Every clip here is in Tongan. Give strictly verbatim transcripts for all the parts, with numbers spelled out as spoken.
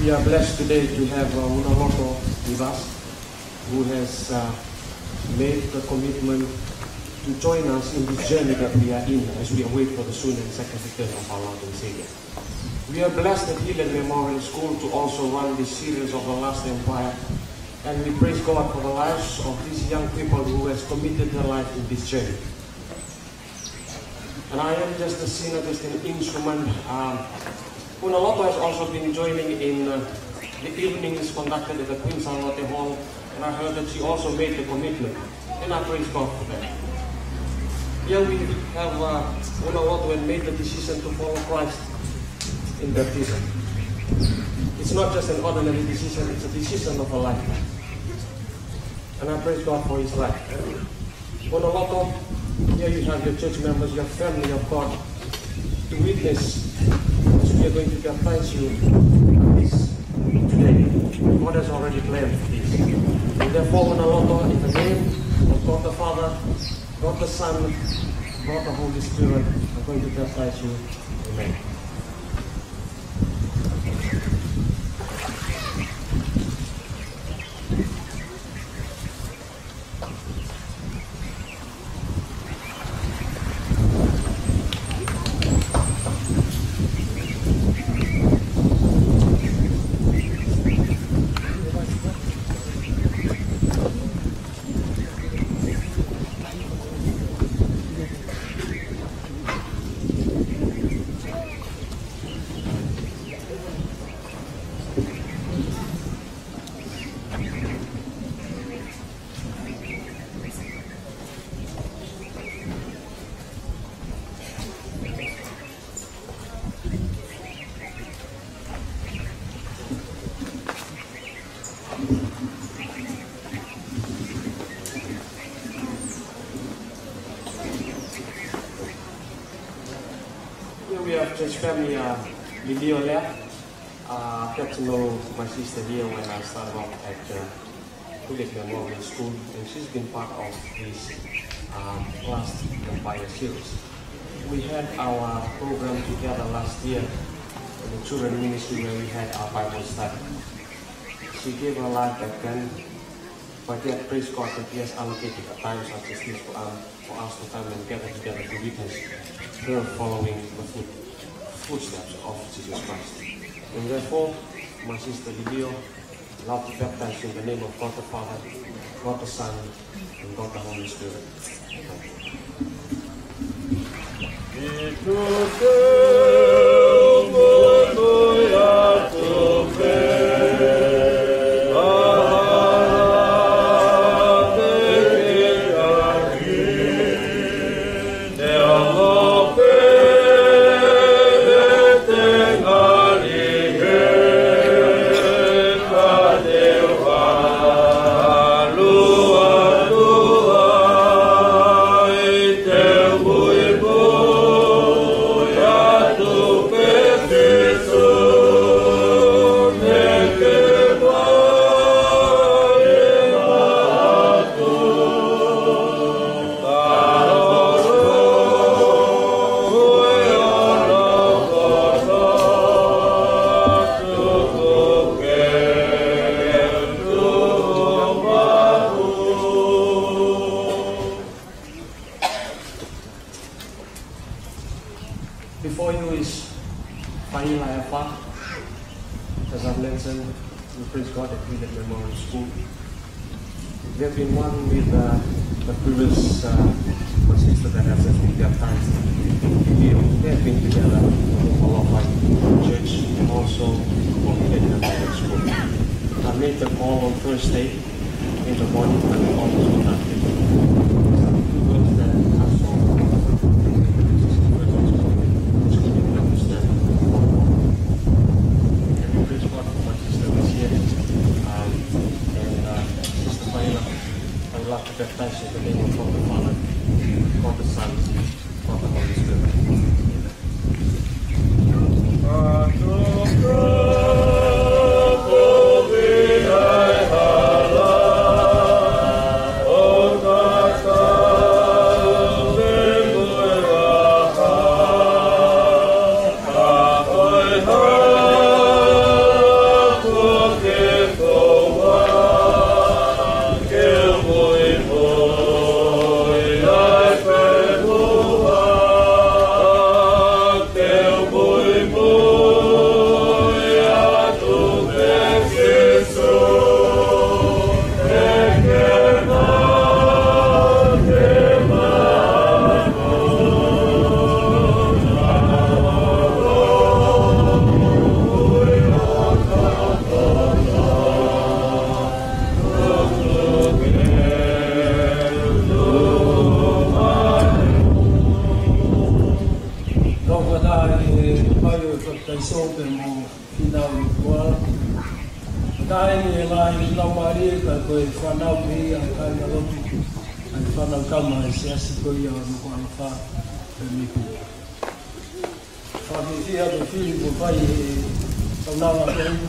We are blessed today to have, uh, Unaloto with us, who has, uh, made the commitment to join us in this journey that we are in as we await for the soon and second return of our Lord and Savior. We are blessed at Hillel Memorial School to also run this series of The Last Empire, and we praise God for the lives of these young people who has committed their life in this journey. And I am just a sinner, just an instrument. Um, Unaloto has also been joining in, uh, the evenings conducted at the Queen Sālote Hall, and I heard that she also made the commitment. And I praise God for that. Here we have, uh, Unaloto who made the decision to follow Christ in baptism. It's not just an ordinary decision, it's a decision of a lifetime. And I praise God for his life. Unaloto, here you have your church members, your family of God, to witness as we are going to baptize you this today. God has already planned this. And therefore, Unaloto, in the name of God the Father, God the Son, God the Holy Spirit, I'm going to baptize you. Amen. Here we have church family, uh, Lilio Lea. Uh, I got to know my sister here when I started off at, uh, Hillel Memorial School, and she's been part of this, um, Last Empire series. We had our program together last year in the children ministry where we had our Bible study. She gave her life back then, but yet praise God that He has allocated a time such as this for, um, for us to come and gather together to witness her following the foot-, footsteps of Jesus Christ. And therefore, my sister Lilio, love to baptize you in the name of God the Father, God the Son, and God the Holy Spirit. Amen. Before you is Faila Efa. As I've mentioned, we praise God that we at Memorial School. They've been one with, uh, the previous, uh, my sister that has just been baptized. We, they've been together for our church, also for the Memorial School. I made the call on Thursday in the morning when we almost got up. Some two girls that Taha eni e ngaahi laumālie ka ko e fānau pē ia ʻa e kāingalotu, ʻa e fānau tama ʻa e siasi ko ia ʻo Nukuʻalofa pea mei Puke. Fakafiefia ko e fili kuo fai ʻe he kaunanga ko eni.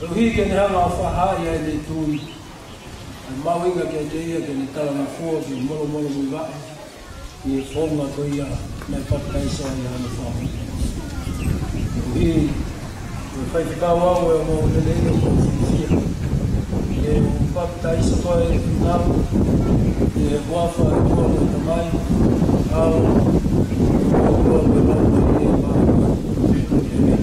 Koeʻuhi ke ne hanga ʻo fakahaaʻi ʻa ʻene tui, ʻa e mahuʻinga kiate ia ke ne talangofua ke molomolomuivaʻe ʻi he founga ko ia naʻe papitaiso ai ʻa hono fāmili. Koeʻuhi ko e faifekau au ʻo e ongoongo lelei, ʻoku ou fiefia ke u papitaiso koe, ʻe Fīnau, ʻi he huafa ʻo e ʻOtua ko e Tamai, ʻAlo, ʻOtua ko e Laumālie Māʻoniʻoni. ʻĒmeni.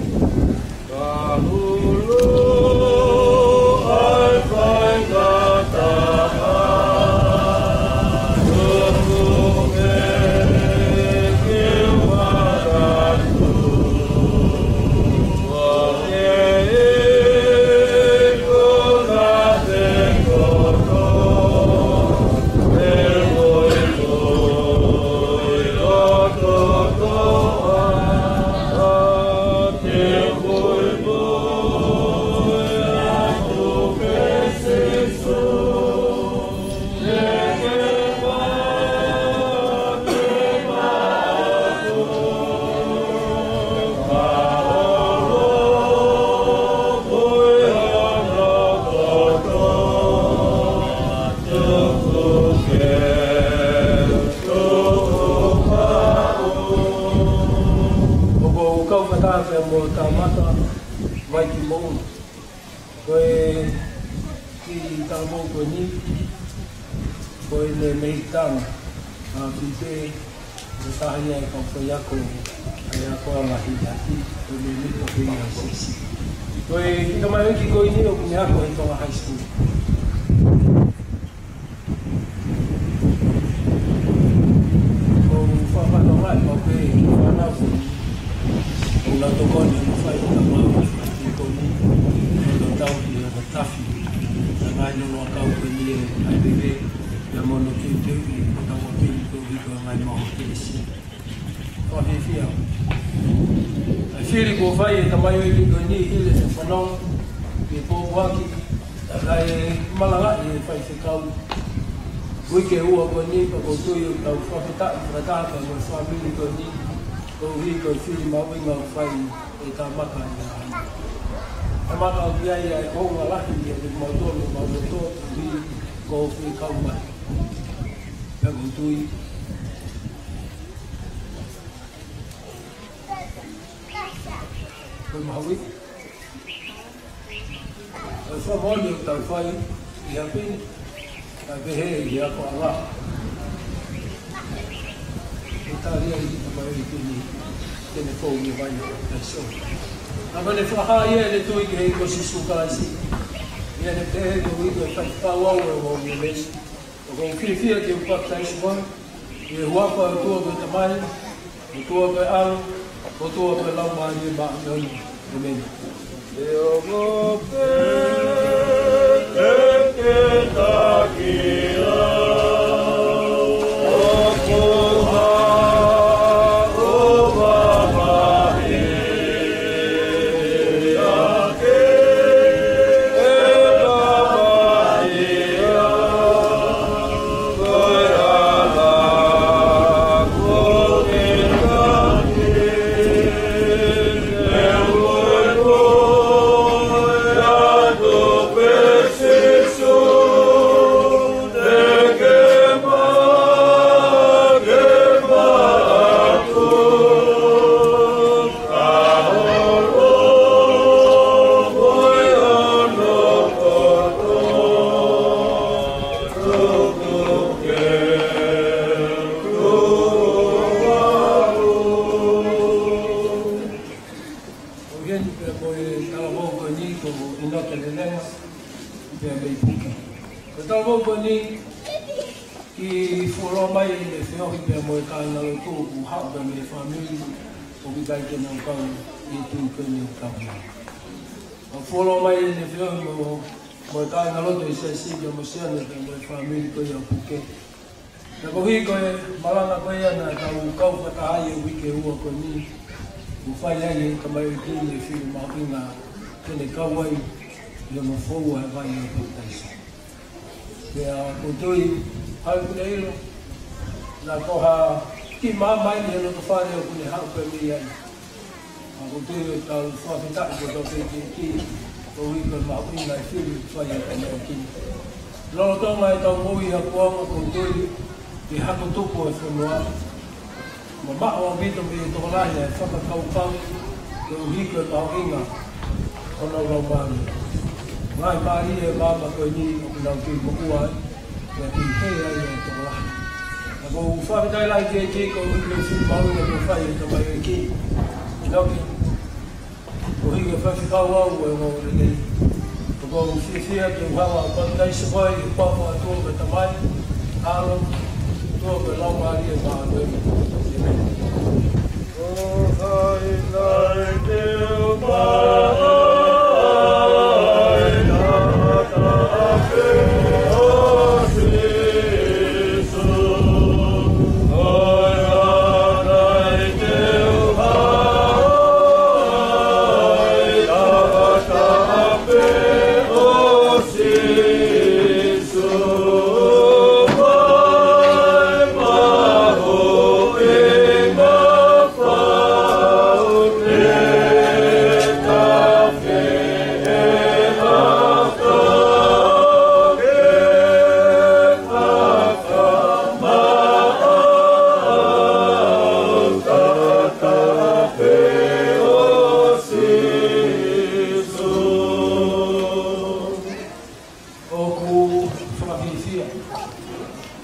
ʻOku ou kau fakataha pea mo Tamata Vaiki Moʻunga. Ko e kiʻi talavou ko eni, ko ʻene mehikitanga ʻa Fipe, ko e taha ia e kau faiako ʻa e akoʻanga hikiʻaki, ko e mēmipa pē ia ʻo e siasi. Ko e kiʻi tamaioʻeiki ko eni ʻoku ne ako he Tonga High School. ʻOku ou fakafetaʻi maʻu pē ki he fānau ʻoku nau tokoni ʻo fai ʻa e tama ʻo e fāmili ko eni, ʻo nau tau ki he tafi ʻa e ngaahi nonoʻakau ko eni ʻa e veve, pea mo hono teuteuʻi ʻo tau apili koeʻuhi ko e ngaahi maʻu kelesi. Fakafiefia. ʻA e fili kuo fai ʻe he tamaioʻeiki ko eni, hili ʻene fanongo ki he pōpoaki naʻe malangaʻi ʻe he faifekau uike ua ko eni, pea ʻoku ou tui ʻoku tau fakafetaʻi fakataha pea mo e fāmili ko eni, koeʻuhi ko e fili mahuʻinga ʻoku fai ʻe Tamata ia. Tamata ʻoku ʻi ai ʻa e hounga lahi ʻiate kimautolu, mau loto, koeʻuhi ko hoʻo fekau mai. Pea ʻoku ou tui ko e mahuʻi ʻa e fakamoʻoni ʻoku tau fai ʻi ʻapi ni, kae pehē ʻi he akoʻanga. ʻE tali ai ʻe he tamaioʻeiki ni ke ne fou ʻi he vai ʻo e papitaiso. Naʻa ne fakahā ʻene tui ki he ʻEiki ko Sīsū Kalaisi, ʻi heʻene pehē, Ko au ko e faifekau au ʻo e ongoongo lelei. ʻOku ou fiefia ke u papitaiso koe ʻi he huafa ʻo e ʻOtua ko e Tamai, ʻOtua ko e ʻAlo, ʻOtua ko e Laumālie Māʻoniʻoni. ʻĒmeni. ʻOku ʻi heni pē ko e talavou ko eni ko ʻInoke Lelenga, pea mei Puke. Ko e talavou ko eni, kiʻi fuoloa mai ʻene feohi pea mo e kāingalotu, ʻoku haʻu pē mei he fāmili ʻoku ʻikai ke nau kau ʻi he tui ko eni ʻoku tau ʻi ai. ʻOku fuoloa mai ʻene feohi mo, mo e kāingalotu ʻo e siasi, pea mo Sione pea mo e fāmili ko ia ʻo Puke. Pea koeʻuhi ko e malanga ko ia naʻa tau kau fakataha ai he uike ua ko eni, kuo fai ai ʻe he tamaioʻeiki ni e fili mahuʻinga ke ne kau ai ʻi hono foua e vai ʻo e papitaiso. Pea ʻoku ou tui, ʻoku ne ʻilo, naʻa ko ha kiʻi maama ʻi he loto fale ʻoku ne haʻu pē mei ai. Ka ʻoku ou tui ʻoku tau fakafetaʻi ko tau fekiki, koeʻuhi ko e mahuʻinga e fili ʻoku fai ʻe he tamaioʻeiki. Lolotonga ʻetau moʻui ʻi he ʻaho ni, ʻoku ou tui, ke hako tupu e fonua. Mamaʻo ʻaupito mei he tokolahi e fakakaukau, koeʻuhi ko e mahuʻinga ʻo honau laumālie. Ngaahi mālie e maama ko eni ʻoku nau kei moʻua ai, pea kei hē ai e tokolahi. Ka ʻoku ou fakafetaʻi lahi ki he ʻEiki koeʻuhi ko e fili mahuʻinga kuo fai ʻe he tamaioʻeiki. ʻInoke, koeʻuhi ko e faifekau au ʻo e ongoongolelei. ʻOku ou fiefia ke u hanga ʻo papitaiso koe ʻi he huafa ʻo e ʻOtua ko e Tamai, ʻAlo, ʻOtua ko e Laumālie Māʻoniʻoni. ʻĒmeni. ʻOku fakafiefia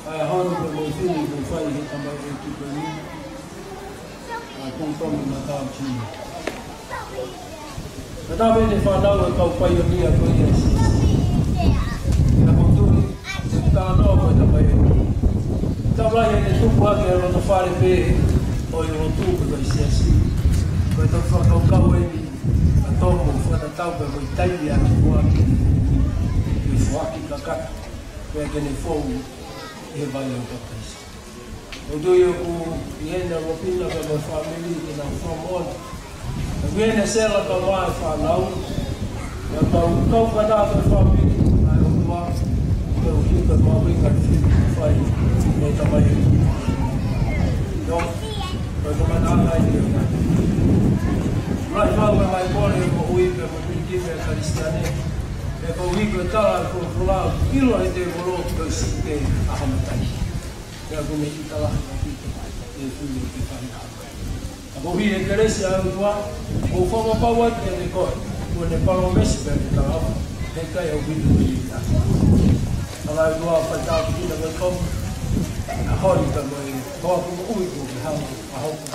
ʻa e ʻaho ni pea mo e fili kuo fai ʻe he tamaioʻeiki ko eni, ʻa Tūtomi Matau Junior. Ka naʻe ʻi ai e fānau ʻa e kau paionia ko ia ʻi he siasi. Pea ʻoku ou tui, ʻe talanoa mo e tamaioʻeiki. Talu ai ʻene tupu hake ʻi he loto fale pē ʻo e lotu ko ia ʻi he siasi. Ko e tau fakakaukau eni, ʻa e tomo fakatatau pea mo e taimi ʻa e foaki, ke foaki kakato, pea ke ne fou ʻi he vai ʻo e papitaiso. ʻOku ou tui ʻoku ʻi heni ʻa Lopina pea mo e fāmili ke nau fakamoʻoni. ʻOku ʻi heni ʻa Sela pea mo e fānau. Pea tau kau fanau mo e fāmili, ʻa e ʻOtua, koeʻuhi ko e mahuʻinga e fili ʻoku fai ʻe he tamaioʻeiki. ʻIo, ko e tamaioʻeiki ʻi he ʻaho ni. Lahi fau e ngaahi kole ʻo e moʻui pea mo e pilikimi ʻa e Kalisitiane. Pea koeʻuhi ko e tala ʻa e folofola, ʻilo ʻe he tēvolo ko e siʻi pē ʻaho matai. Pea ʻoku ne ʻita lahi ʻaupito ʻi he fili ʻoku ke fai ʻaho ni. Ka koeʻuhi e kelesi ʻa e ʻOtua, ʻoku ou fakapapau atu kiate koe, kuo ne palōmesi pea ne talaʻofa, heʻikai ʻaupito ke ʻita. Ka ʻoku ou fakatāpuekina koe, ʻa e ʻaho ni pea mo e houa kuo ui kuo ke hanga ʻo hoko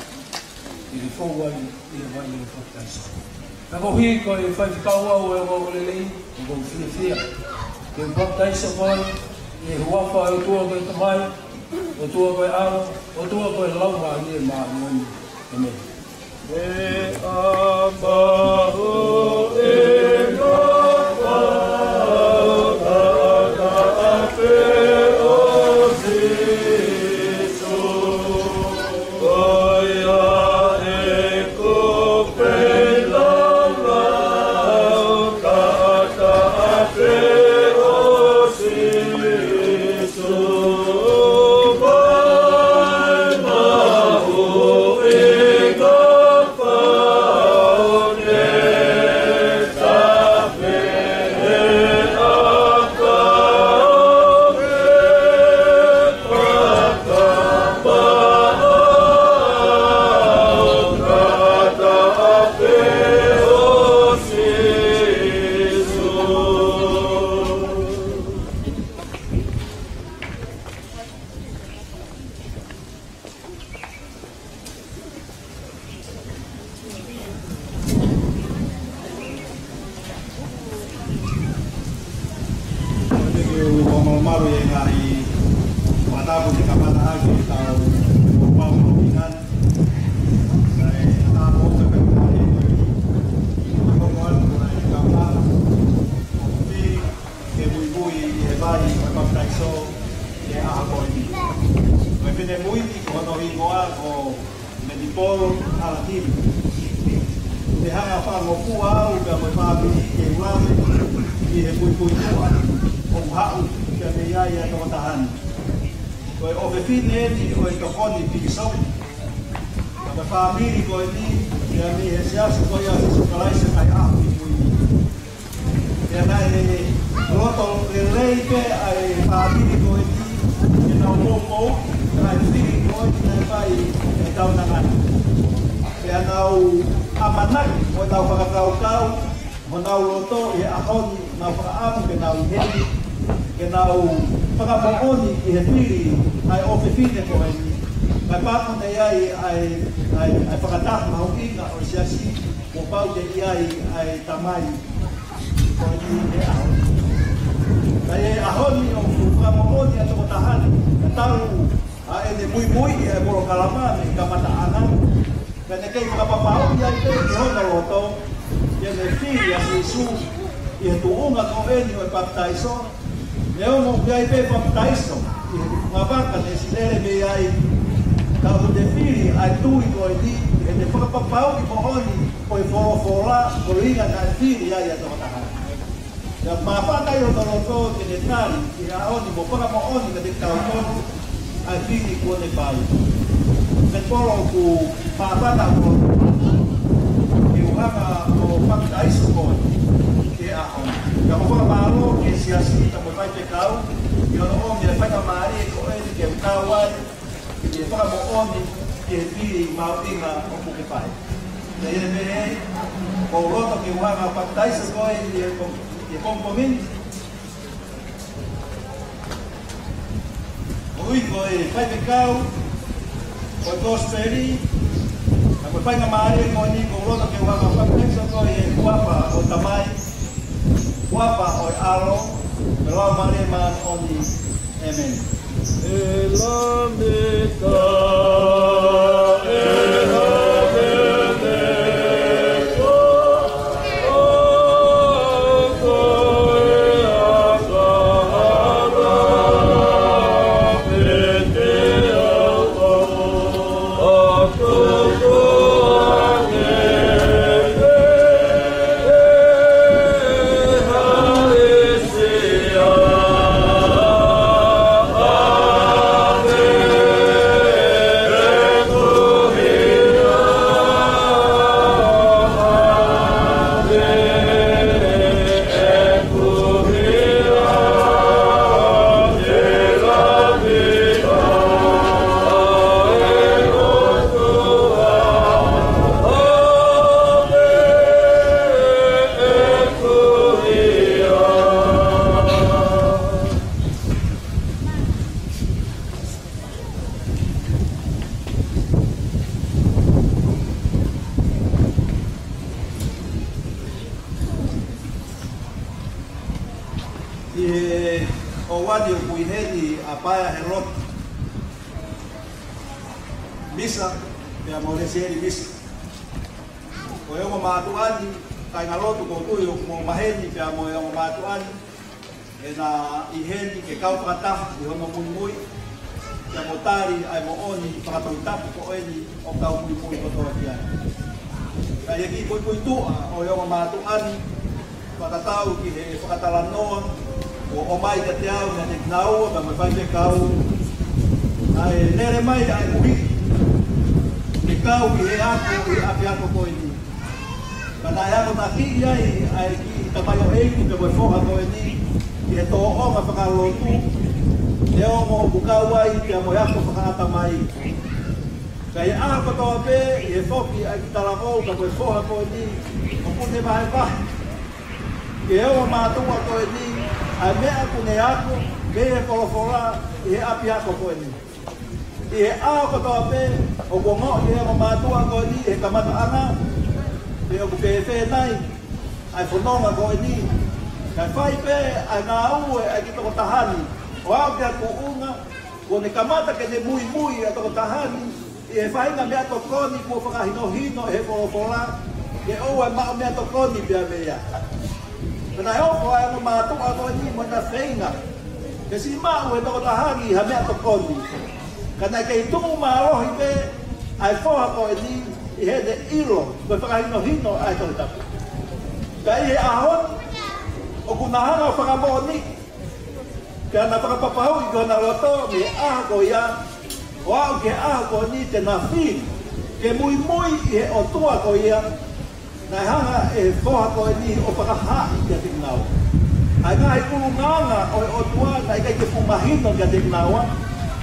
ʻi he foua ʻi he vai ʻo e papitaiso. Ka koeʻuhi ko e faifekau au ʻo e ongoongolelei, ʻoku ou fiefia ke u papitaiso koe ʻi he huafa ʻo e ʻOtua ko e Tamai, ʻOtua ko e ʻAlo, ʻOtua ko e Laumālie Māʻoniʻoni. ʻĒmeni. Ko e tiki u homo maru e ngaahi fakatapu ke kamata ake ʻetau pau mo ingan. Kae ʻatā mo ka ka ka e ko e i ko ko atu ko e kamata. Ke muimui ʻi he vai ʻo e papitaiso ʻi he ʻaho ko eni. Ko e finemui ko hono hingoa ko Medi Paul Alatini. Te hanga fakangofua au pea mo e fāmili ke u lave ʻi he puipuituʻa ʻoku haʻu kiate ia ʻa e tokotaha ni. Ko e ʻofefine eni ʻo e tokoni pīsope. Ka ko e fāmili ko eni, pea mei he Siasi ko ia ʻo Sīsū Kalaisi ʻo e Ngaahi ʻAho Kimui ni. Pea naʻe loto lelei pē ʻa e fāmili ko eni, ke nau poupou, ʻa e fili ko eni naʻe fai ʻe he kaunanga ni. Pea nau ʻamanaki, ʻo nau fakakaukau, honau loto ʻi he ʻaho ni, nau fakaʻamu ke nau ʻi heni, ke nau fakamoʻoni ki he fili ʻa e ʻofefine ko eni. Kae pau ke ʻi ai ʻa e, ʻa e, ʻa e fakataha mahuʻinga ʻo e Siasi, kuo pau ke ʻi ai ʻa e tamai ko eni he ʻaho ni. Ka ʻi he ʻaho ni ʻoku fakamoʻoni ʻa e tokotaha ni, ka talu ʻa ʻene muimui ʻa e polokalama mei he kamataʻanga. Ka ne kei fakapapauʻi ai pē ʻi hono loto, ke ne fili ʻa Sīsū ʻi he tuʻunga ko eni ʻo e papitaiso. Neongo ʻoku ʻi ai pē papitaiso ʻi he ngaahi vaka ne ʻosi lele mei ai, ka ʻoku ne fili ʻa e tui ko eni, ʻi heʻene fakapapauʻi moʻoni ko e folofola, ko e ʻuhinga naʻe fili ai ʻa e tokotaha. Pea māfana ʻi hono loto ke ne tali ʻi he ʻaho ni mo fakamoʻoni kiate kitautolu ʻa e fili kuo ne fai. Pea Paula, ʻoku māfana ʻa hono loto ke u hanga ʻo papitaiso koe ʻi he ʻaho ni. Pea ʻoku ou fakamālō ki he Siasi, pea mo e faifekau, ʻi hono ʻomi ʻa e faingamālie ko eni ke u kau ai, ke fakamoʻoni ki he fili mahuʻinga ʻoku ke fai. Pea ʻi heʻene pehē, ʻoku ou loto ke u hanga ʻo papitaiso koe ʻi he ko-, ʻi he pongipongi ni. Koeʻuhi ko e faifekau ʻo e Kosipeli, ka ko e faingamālie ko eni, ʻoku ou loto ke u hanga ʻo papitaiso koe ʻi he huafa ʻo e Tamai, huafa ʻo e ʻAlo, mo e Laumālie Māʻoniʻoni. ʻĒmeni. ʻI he ʻaho ni ʻoku ʻi heni ʻa Paea Helotu, Misa, pea mo Lesieli Misa. Ko e ongo mātuʻa ni, kāingalotu, ʻoku ou tui ʻoku mou maheni pea mo e ongo mātuʻa ni, ʻena ʻi heni ke kau fakataha ʻi hono muimui, pea mo tali ʻa e moʻoni fakatohitapu ko eni ʻoku tau muimui kotoa ki ai. Ka ʻi he kiʻi puipuituʻa ʻo e ongo mātuʻa ni, fakatatau ki he fakatalanoa kuo ʻomai kiate au meiate kinaua pea mo e faifekau, ʻa e lele mai ʻa e ʻuhiʻi ke kau ki he ako ʻi he ʻapiako ko eni. Ka naʻe akonakiʻi ai ʻa e kiʻi tamaioʻeiki pea mo e foha ko eni ʻi he tōʻonga fakalotu, neongo ʻoku kau ai pea mo e ako fakaʻatamai. Ka ʻi he ʻaho kotoa pē, ʻi he foki ʻa e kiʻi talavou pea mo e foha ko eni, ʻoku ne vahevahe ki he ongo mātuʻa ko eni ʻa e meʻa ʻoku ne ako mei he folofola ʻi he ʻapiako ko eni. ʻI he ʻaho kotoa pē, ʻoku ongoʻi ʻe he ongo mātuʻa ko eni he kamataʻanga pe ʻoku fēfē nai ʻa e fononga ko eni. Kae fai pē ʻa e ngāue ʻa e kiʻi tokotaha ni ʻo aʻu ki ha tuʻunga kuo ne kamata ke ne muimui ʻa e tokotaha ni ʻi he faʻahinga meʻatokoni kuo fakahinohino ʻe he folofola ke ʻoua ʻe maʻu meʻatokoni pea mei ai. Pea naʻe ofo ʻa e ongo mātuʻa ko eni mo ʻena feinga ke siʻi maʻu ʻe he tokotaha ni ha meʻatokoni. Ka naʻe kei tuʻu mālohi pē ʻa e foha ko eni ʻi heʻene ʻilo mo e fakahinohino ʻa e Tohi Tapu. Ka ʻi he ʻaho ni, ʻOku na hanga ʻo fakamoʻoniʻi, pea na fakapapauʻi ki hona loto mei he ʻaho ko ia, ʻo aʻu ki he ʻaho ko eni te na fili ke muimui ʻi he ʻOtua ko ia naʻe hanga ʻe he foha ko eni ʻo fakahaaʻi kiate kinaua. ʻA e ngaahi ʻulungaanga ʻo e ʻOtua naʻe ʻikai ke fuʻu mahino kiate kinaua,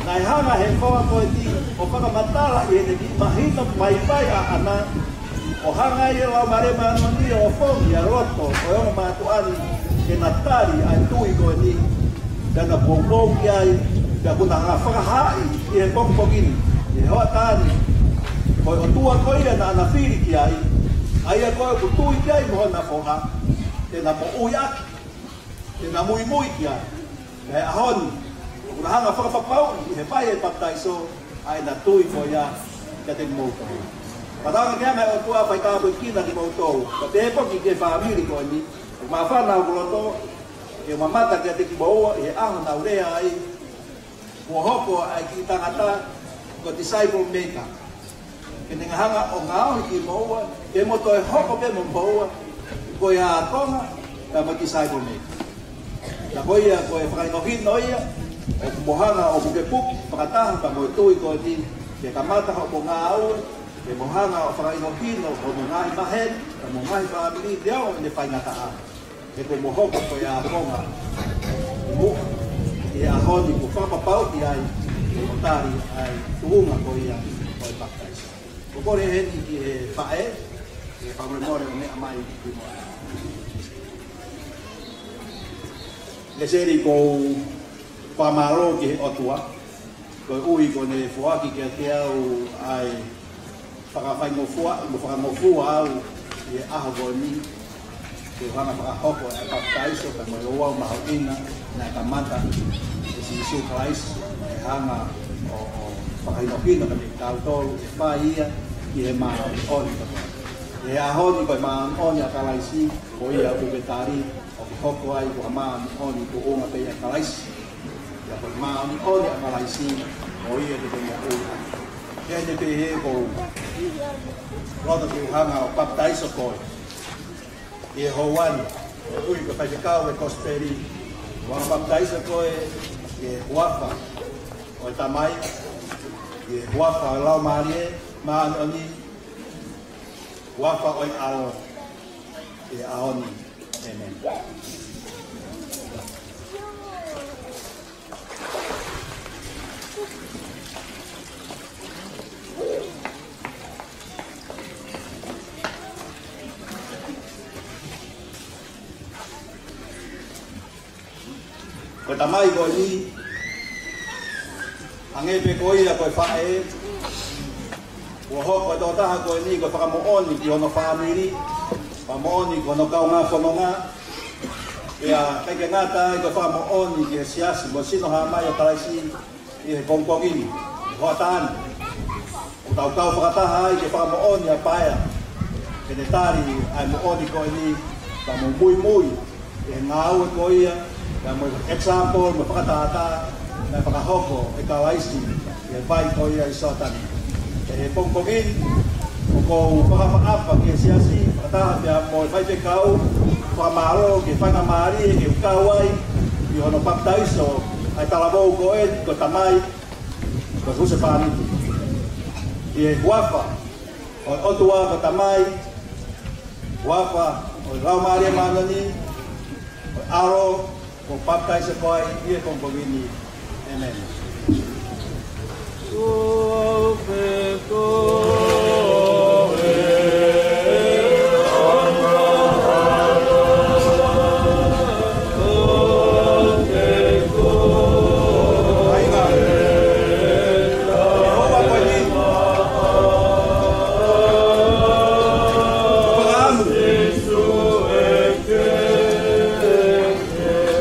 naʻe hanga ʻe he foha ko eni ʻo fakamatalaʻi ʻi heʻene kiʻi mahino vaivai ʻaʻana, ʻo hanga ʻe he Laumālie Māʻoniʻoni ʻo ofongi ʻa e loto ʻo e ongo mātuʻa ni ke na tali ʻa e tui ko eni, pea na poupou ki ai, pea kuo na hanga ʻo fakahaaʻi ʻi he pongipongi ni, ʻi he hoʻatā ni, ko e ʻOtua ko ia naʻa na fili ki ai, ʻa ia ko ē ʻoku tui ki ai mo hona foha, te na moʻui ʻaki, te na muimui ki ai. Pea ʻi he ʻaho ni, ʻoku na hanga ʻo fakapapauʻi ʻi he vaʻe papitaiso ʻa ʻena tui ko ia kiate kimoutolu. Fakatauange ke hanga ʻe he ʻOtua ʻo faitāpuekina kimoutolu, kae pehē foki ki he fāmili ko eni. ʻOku māfana hoku loto ke u mamata kiate kimoua ʻi he ʻaho naʻa ku lea ai, kuo hoko ʻa e kiʻi tangata ko e disciple maker. Ke ne hanga ʻo ngaohi kimoua, ke mo toe hoko pē mo moua ko e ākonga, pea mo e disciple maker. Pea ko ia ko e fakahinohino ia ʻoku mo hanga ʻo pukepuke fakataha pea mo e tui ko eni, ke kamata hoʻomo ngāue, ke mo hanga ʻo fakahinohino hoʻomo ngaahi maheni, pea mo e ngaahi fāmili, neongo ʻene faingataʻa. He kuo mo hoko ko e ākonga ʻi muʻa, ʻi he ʻaho ni kuo fakapapauʻi ai, kuo mo tali ʻa e tuʻunga ko ia ʻo e papitaiso. Ko e kole heni ki he faʻē, ke fakamolemole ʻo meʻa mai ki muʻa. Lēseli, ʻoku ou fakamālō ki he ʻOtua, koeʻuhi kuo ne foaki kiate au ʻa e fakafaingofua, mo fakangofua au ʻi he ʻaho ko eni, ke u hanga ʻo fakahoko ʻa e papitaiso, pea mo e ouau mahuʻinga naʻe kamata ʻe Sīsū Kalaisi, ʻe hanga ʻo, ʻo fakahinohino kiate kitautolu, ʻe fai ia ʻi he māʻoniʻoni kotoa. ʻI he ʻaho ni ko e māʻoniʻoni ʻa Kalaisi, ko ia ʻoku ke tali, ʻoku ke hoko ai ko ha māʻoniʻoni tuʻunga pē ʻia Kalaisi. Pea ko e māʻoniʻoni ʻa Kalaisi, ko ia te ke moʻui ai. Ke ne pehē, ʻoku ou loto ke u hanga ʻo papitaiso koe ʻi he houa ni, koeʻuhi ko e faifekau ʻo e Kosipeli, ʻoku ou hanga ʻo papitaiso koe ʻi he huafa ʻo e Tamai, ʻi he huafa ʻo e Laumālie Māʻoniʻoni, huafa ʻo e ʻAlo, ʻi he ʻaho ni. ʻĒmeni. Ko e tamai ko eni, hangē pē ko ia ko e faʻē, kuo hoko e tokotaha ko eni ko e fakamoʻoni ki hono fāmili, fakamoʻoni ki hono kaungā fononga, pea ʻikai ke ngata ai, ko e fakamoʻoni ki he siasi mo e sino hā mai ʻo Kalaisi ʻi he pongipongi ni, hoʻatā ni. ʻOku tau kau fakataha ai ki he fakamoʻoni ʻa Paea, ke ne tali ʻa e moʻoni ko eni, pea mo muimui ʻi he ngāue ko ia, pea mo e example mo e fakatātā naʻe fakahoko ʻe Kalaisi ʻi he vai ko ia ʻi Soatani. ʻI he pongipongi ni, ʻoku ou fakaʻapaʻapa ki he siasi, fakataha pea mo e faifekau, fakamālō ki he faingamālie ke u kau ai ʻi hono papitaiso ʻa e talavou ko eni, ko e tamai, ko Husepāniti. ʻI he huafa ʻo e ʻOtua ko e Tamai, huafa ʻo e Laumālie Māʻoniʻoni, ko e ʻAlo, ʻoku ou papitaiso koe ai ʻi he pongipongi ni. ʻĒmeni.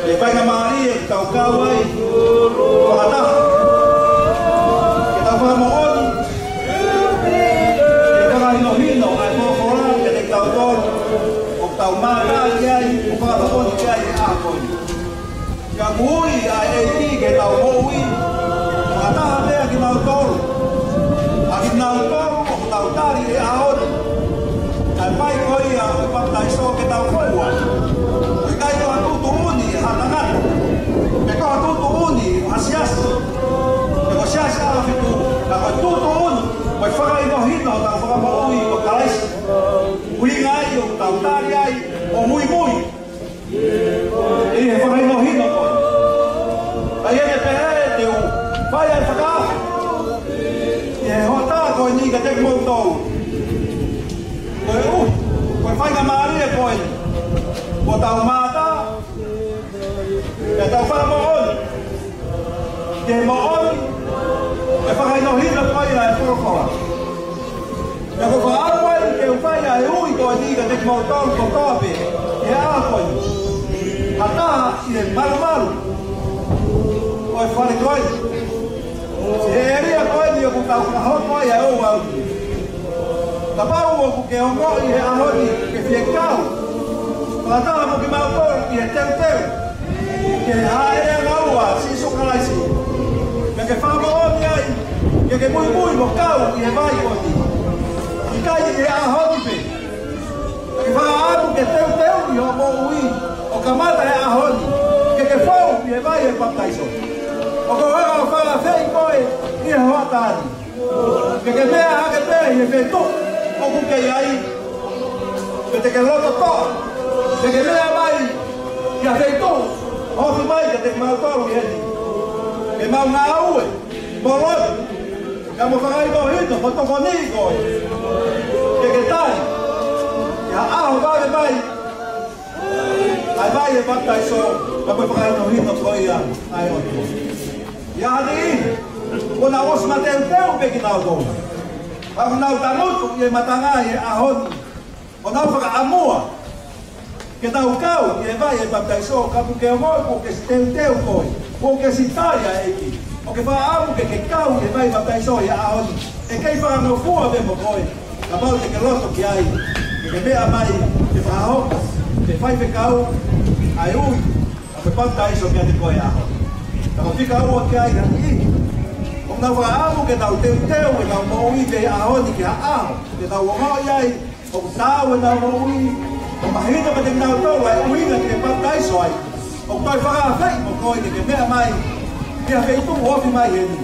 ʻE faingamālie ke tau kau ai fakataha, ke tau kiate kimoutolu. Koeʻuhi ko e faingamālie ko eni kuo tau mātā, pea tau fakamoʻoni ki he moʻoni ʻo e fakahinohino ko ia ʻa e folofola. Pea ko e fakaʻamu eni ke u fai ʻa e ui ko eni kiate kimoutolu kotoa pē ʻi he ʻaho ko eni, ha taha ʻi he malumalu ʻo e fale ko eni, he ʻēlia ko eni ʻoku tau fakahoko ai ʻa e ouau. Kapau ʻoku ke ongoʻi he ʻaho ni ke fie kau fakataha mo kimautolu ʻi he teuteu ki he hāʻele ʻangaua ʻa Sīsū Kalaisi, ke ke fakamoʻoni ai ke ke muimui mo kau ʻi he vai ko eni, ʻikai ʻi he ʻaho ni pē. Ke fakaʻamu ke teuteu ʻi hoʻo moʻui ʻo kamata he ʻaho ni ke ke fou ʻi he vai ʻo e papitaiso. ʻOku ou ʻofa ʻo fakaafeʻi koe ʻi he hoʻatā ni ke ke meʻa hake pē ʻi he feituʻu ʻoku ke ʻi ai. Pea te ke loto toʻa ke ke meʻa mai ki ha feituʻu ʻo ofi mai kiate kimautolu ʻi heni. Ke mau ngāue mo lotu, ka mo fakahinohino mo tokoniʻi koe ke ke tali ʻi ha ʻaho vave mai ʻa e vai ʻo e papitaiso, ka mo fakahinohino ko ia ʻa e ʻOtua. ʻI he ʻaho ni, kuo nau ʻosi mateuteu pē kinautolu, pea kuo nau tangutu ʻi he matangaʻi ʻi he ʻaho ni, ʻo nau fakaʻamua ke nau kau ʻi he vai ʻo e papitaiso. Ka ʻoku ke ongoʻi kuo ke ʻosi teuteu koe, kuo ke ʻosi tali ʻa e ʻEiki, ʻo ke fakaʻamu ke ke kau ʻi he vai papitaiso ʻi he ʻaho ni, ʻe kei fakangofua pē mo koe. Kapau te ke loto ki ai, ke ke meʻa mai ke fakahoko, ke faifekau ʻa e ui ʻa e papitaiso kiate koe he ʻaho ni. Ka ko e fika ua ki ai, ha niʻihi ʻoku nau fakaʻamu ke nau teuteu ʻenau moʻui pē he ʻaho ni ki ha ʻaho te nau ongoʻi ai ʻoku taau ʻenau moʻui, ʻo mahino kiate kinautolu ʻa e ʻuhinga ke papitaiso ai. ʻOku ou fakaafeʻi mo koe ke ke meʻa mai ki ha feituʻu ofi mai heni,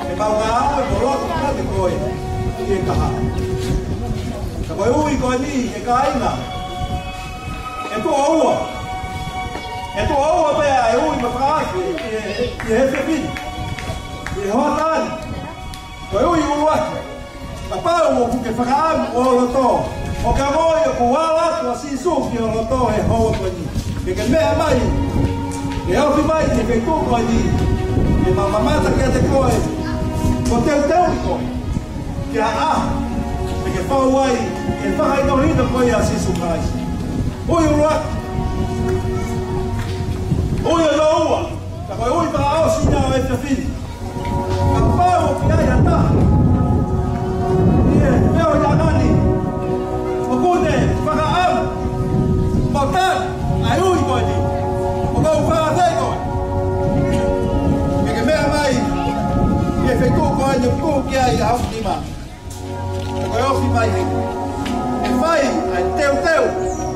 ke mau ngāue mo lotu kiate koe ʻi he kahaʻu. Ka ko e ui ko eni, ʻe kāinga, ʻe tuʻo ua. ʻE tuʻo ua pē ʻa e ui mo fakaafe ʻi he, ʻi he efiafi ni, ʻi he hoʻatā ni. Ko e ui ʻuluaki: Kapau ʻoku ke fakaʻamu ʻi ho loto, ʻo ke ongoʻi ʻoku ala atu ʻa Sīsū ki ho loto he houa ko eni, ke ke meʻa mai, ke ofi mai ki he feituʻu ko eni, ke mau mamata kiate koe, mo teuteuʻi koe ki ha ʻaho te ke fou ai ʻi he fakahinohino ko ia ʻa Sīsū Kalaisi. Ui ʻuluaki. Ui hono ua, ka ko e ui fakaʻosi ia ʻo e efiafi ni: Kapau ʻoku ʻi ai ha taha ʻi he feohiʻanga ni ʻoku ne fakaʻamu mo tali ʻa e ui ko eni, ʻoku ou fakaafeʻi koe ke ke meʻa mai ki he feituʻu ko eni ʻoku tuʻu ki ai ʻa hoku nima. Ko e ofi mai heni, ʻe fai ʻa e teuteu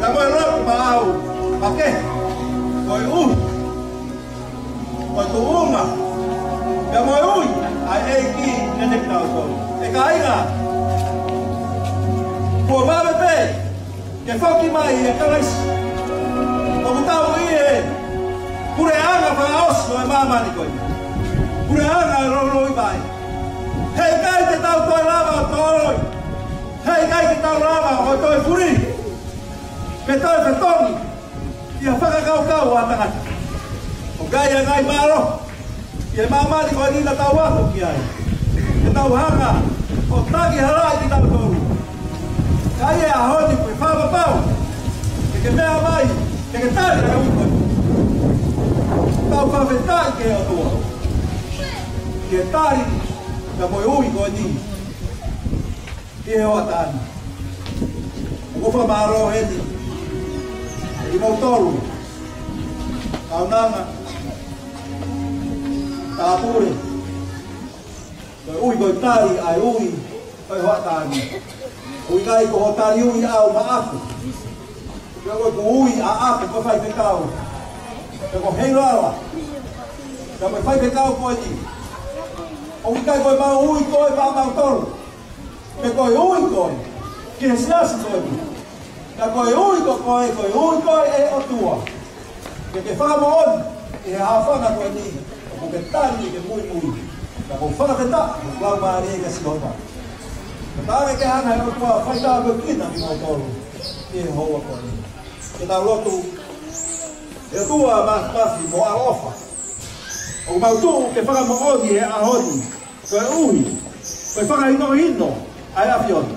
pea mo e lotu maʻau makehe, koeʻuhi ko e tuʻunga pea mo e ui ʻa e ʻEiki kiate kitautolu. ʻE kāinga, kuo vave pē ke foki mai ʻa Kalaisi. ʻOku tau ʻi he puleʻanga fakaʻosi ʻo e māmani ko eni, puleʻanga ʻo e loulouvai. Heʻikai ke tau toe lava ʻo toloi, heʻikai ke tau lava ʻo toe fuli, pe toe fetongi ʻi ha fakakaukau ʻa tangata. ʻOku ʻi ai ʻa e ngaahi mālohi ʻi he māmani ko eni naʻa tau ako ki ai, ke tau hanga ʻo taki halaʻi kitautolu. Ka ʻi he ʻaho ni, ko e fakapapau ke ke meʻa mai ke ke tali ʻa e ui ko eni, tau fakafetaʻi ki he ʻOtua ke tali ʻa e moʻui ko eni ʻi he hoʻatā ni. ʻOku ou fakamālō heni kiate kimoutolu kaunanga, tāpule, koeʻuhi ko e tali ʻa e ui ʻo e hoʻatā ni. ʻOku ʻikai ko hoʻo tali ui au maʻaku, pe ko hoʻo ui ʻaʻaku ko e faifekau, pe ko Heilala, pe ko e faifekau ko eni. ʻOku ʻikai ko ʻemau ui koe maʻamautolu, pe ko e ui koe ki he siasi ko eni. Ka ko e ui ko koe, ko e ui koe ʻe ʻOtua, ke ke fakamoʻoni ʻi he haʻofanga ko eni ʻoku ke tali ke muimui. Ka ʻoku ou fakafetaʻi mo e laumālie kia Sihova. Tali ke hanga ʻe he ʻOtua ʻo faitāpuekina kimoutolu ʻi he houa ko eni. Ke tau lotu. ʻE ʻOtua māfimafi mo ʻaloʻofa, ʻoku mau tuʻu ke fakamoʻoni he ʻaho ni, koeʻuhi ko e fakahinohino ʻa e ʻAfiona.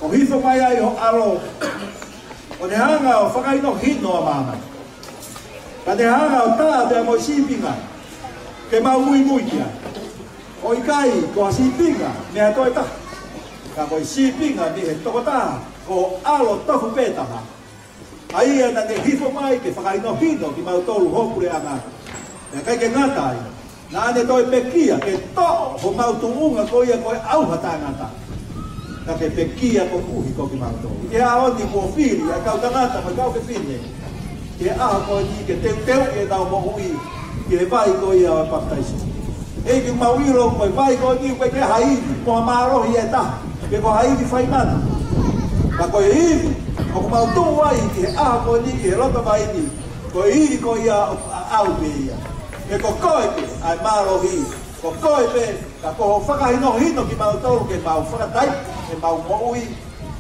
ʻO hifo mai ai ho ʻAlo, ʻo ne hanga ʻo fakahinohino ʻa māmani. Ka ne hanga ʻo tā pea mo e sīpinga ke mau muimui ki ai. ʻOku ʻikai ko ha sīpinga mei ha toe taha, ka ko e sīpinga mei he tokotaha, ko ho ʻAlo tofu pē taha. ʻA ia naʻa ne hifo mai ke fakahinohino kimautolu ho puleʻanga. Pea ʻikai ke ngata ai, naʻa ne toe pekia ke toʻo homau tuʻunga ko ia ko e ʻauha taʻengata, ka ke pekia koeʻuhi ko kimautolu. ʻI he ʻaho ni kuo fili ʻa e kau tangata mo e kau fefine ki he ʻaho ko eni ke teuteuʻi ʻenau moʻui ki he vai ko ia ʻo e papitaiso. ʻEiki, ʻoku mau ʻilo ko e vai ko eni ʻoku ʻikai ke ʻi ai ha ivi mo ha mālohi ʻe taha, pe ko ha ivi faimana. Ka ko e ivi ʻoku mau tuʻu ai ki he ʻaho ko eni ʻi he loto vai ni, ko e ivi ko ia ʻoku ʻaʻau pē ia. He ko koe pē ʻa e mālohi, ko koe pē, ka ko hoʻo fakahinohino kimautolu ke mau fakataipe ʻemau moʻui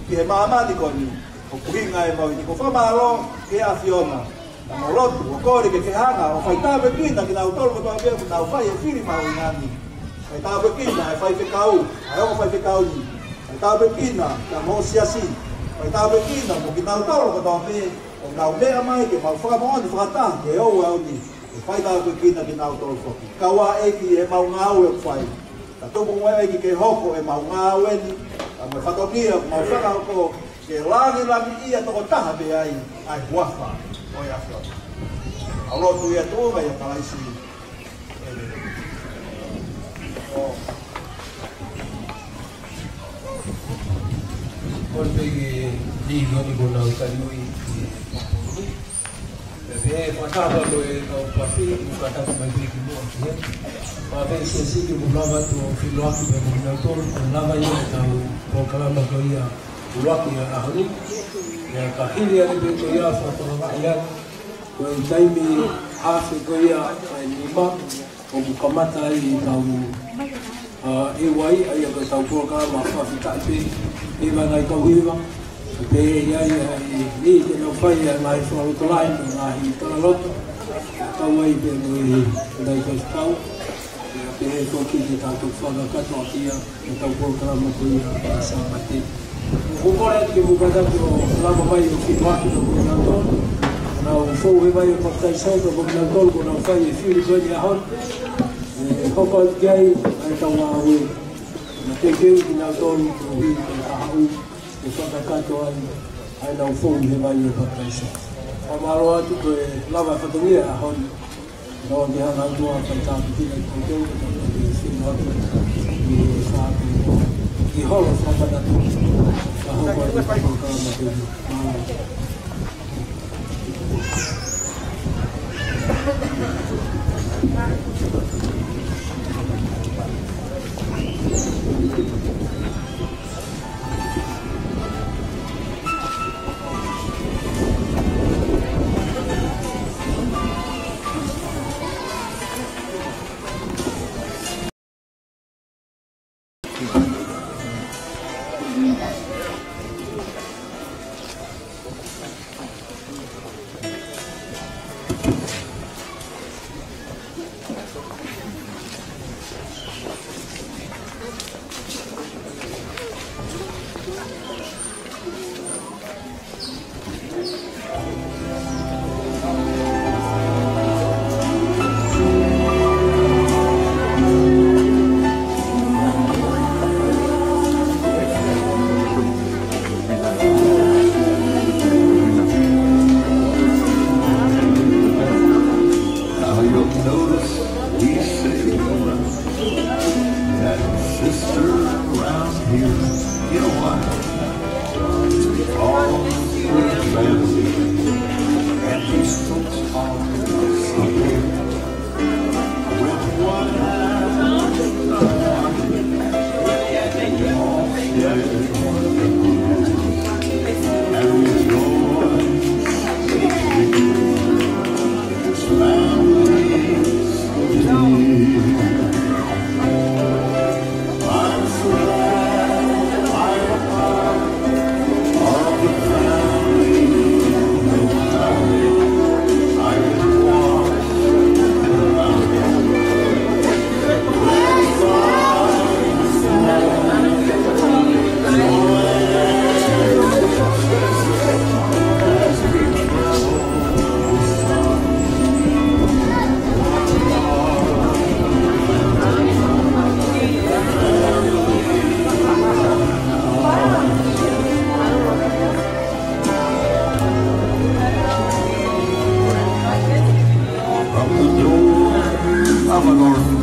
ki he māmani ko eni. ʻOku hinga e mau ni ko e fakamālō ki he ʻAfiona. Ka mau lotu ʻo kole ke ke hanga ʻo faitāpuekina kinautolu kotoa pē ʻoku nau fai e fili mahuʻinga ni. Faitāpuekina e faifekau, ʻa e ongo faifekau ni. Faitāpuekina kia mo siasi. Faitāpuekina mo kinautolu kotoa pē ʻoku nau meʻa mai ke mau fakamoʻoni fakataha ki he ouau ni. ʻE faitāpuekina kinautolu foki. Kau ā ʻEiki ʻemau ngāue ʻoku fai. Ka tuku muʻa ʻEiki ke hoko ʻemau ngāue ni, ka mo e fatongia ʻoku mau fakahoko, ke langilangiʻia tokotaha pē ai ʻa e huafa ʻo e ʻAfiona. ʻOku lotu ia tuʻunga ʻia Kalaisi. ʻĒmeni. Ko e pē ke ni ko ni ko nau taliui ki he paponi. Pea pehē fakataha ko e kau papi, ʻoku kātaki mai pē ki muʻa ki he. Pea pehē siasi ke mou lava ʻo feʻiloaki pea mo kinautolu, ke lava ia ʻetau polokalama ko ia ʻuluaki ʻo e ʻaho ni. Pea ka hili ange pē ko ia fakatokanga ia, ko e taimi afe ko ia ʻa e nima, ʻoku kamata ai ʻetau, ā, ʻEuai, ʻa ia ko ʻetau polokalama fakafetaʻi pē, ʻi he ngaahi kau hiva, pea ʻi ai, ʻa e, ni te nau fai ʻa e ngaahi fakalotolahi, mo e ngaahi talaloto, kau ai pē mo e ngaahi faifekau, pea pehē foki ke tau toki fakakakato ʻaki ia, ʻetau polokalama ko ia ʻa e Sāpate. ʻOku ou kole atu ke mou kātaki ʻo lava mai ʻo feʻiloaki pea mo kinautolu. Nau fou he vai ʻo e papitaiso pea mo kinautolu kuo nau fai e fili ko eni ʻaho ni. ʻE hoko atu ki ai ʻa ʻetau ngāue. Naʻa teuteu kinautolu koeʻuhi ko e kahaʻu ke fakakakato ai ʻa ʻenau fou he vai ʻo e papitaiso. Fakamālō atu ko e lava fatongia ʻaho ni. Nau ʻomi hanga atu ʻa e faitāpuekina ʻi he koutou, ka tau ʻomi sino atu ʻi he fāpē ʻi holo fakamanatu. Ka hoko atu ka hoko atu. Now you'll notice we say that sister around here, you know why? All through family, and these folks are something. With one hand, all together, and rejoice. Families, I'm so glad. Lord.